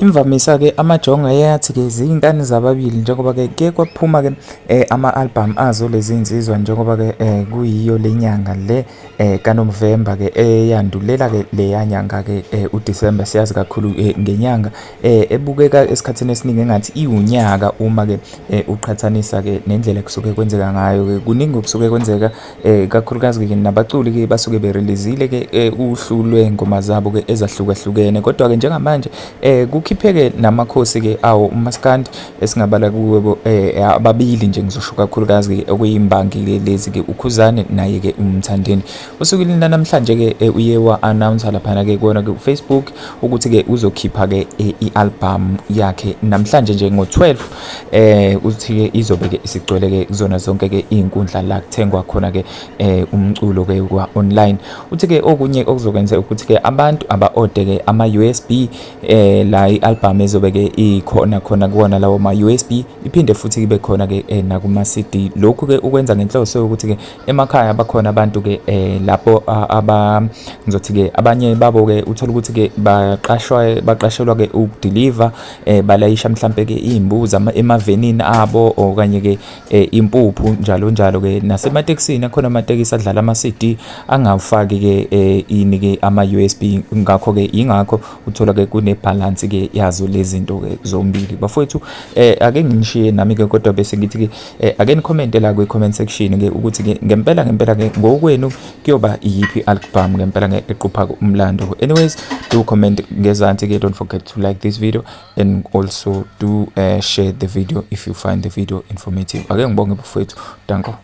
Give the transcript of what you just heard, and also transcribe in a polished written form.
Imvamisa-ke amajongo ayathi-ke ziyinkani zababili njengoba-ke kuye kwaphuma-ke ama-album azo lezi nsizwa njengoba-ke kuyiyo le nyanga le kaNovemba-ke eyandulela-ke leya nyanga-ke uDisemba. Siyazi kakhulu ngenyanga ebukeka esikhathini esiningi engathi iwunyaka uma-ke uqhathanisa-ke nendlela kusuke kwenzeka ngayo-ke. Kuningi okusuke kwenzeka kakhulukazi-ke nabaculi-ke basuke be-release-ile-ke uhlu lwey'ngoma zabo-ke ezahlukahlukene. Kodwa-ke njengamanje kukhipheke namakhosi-ke awo umaskandi esingabala kuwo ababili nje ngizosho kakhulukazi-ke okuyimbangi-ke lezi-ke uKhuzani naye-ke uMthandeni. Osukwini lanamhlanje-ke uye wa-announce laphana-ke kuwona-ke uFacebook ukuthi-ke uzokhipha-ke i-album yakhe namhlanje nje ngo-12, uthi-ke izobe-ke isigcwele-ke kuzona zonke-ke iy'nkundla la kuthengwa khona-ke umculo-ke kwa-online. Uthi-ke okunye okuzokwenza ukuthi-ke abantu aba-ode-ke ama-USB la i-album ezobe-ke ikhona khona kuwona lawo ma-USB, iphinde futhi ibe khona-ke nakuma-CD. Lokhu-ke ukwenza ngenhloso yokuthi-ke emakhaya bakhona abantu-ke lapho aba ngizothi-ke abanye babo-ke uthola ukuthi-ke baqashwa, baqashelwa-ke ukudiliva, balayisha mhlampe-ke iy'mbuzi emavenini abo okanye-ke impuphu njalo njalo-ke. Nasematekisini akhona amatekisi adlala ama-CD angawufaki-ke ini-ke ama-USB, ngakho-ke yingakho uthola-ke kune-balance-ke yazo lezi zinto-ke zombili. Bafowethu, ake nginishiye nami-ke, kodwa bese ngithi-ke ake ni-commente la kwi-comment section-ke ukuthi-ke ngempela ngempela-ke ngokwenu kuyoba iyiphi album ngempela eqopha umlando. Anyways, do comment ngezansi-ke. Don't forget to like this video and also do share the video if you find the video informative. Ake ngibonge bafowethu, danko.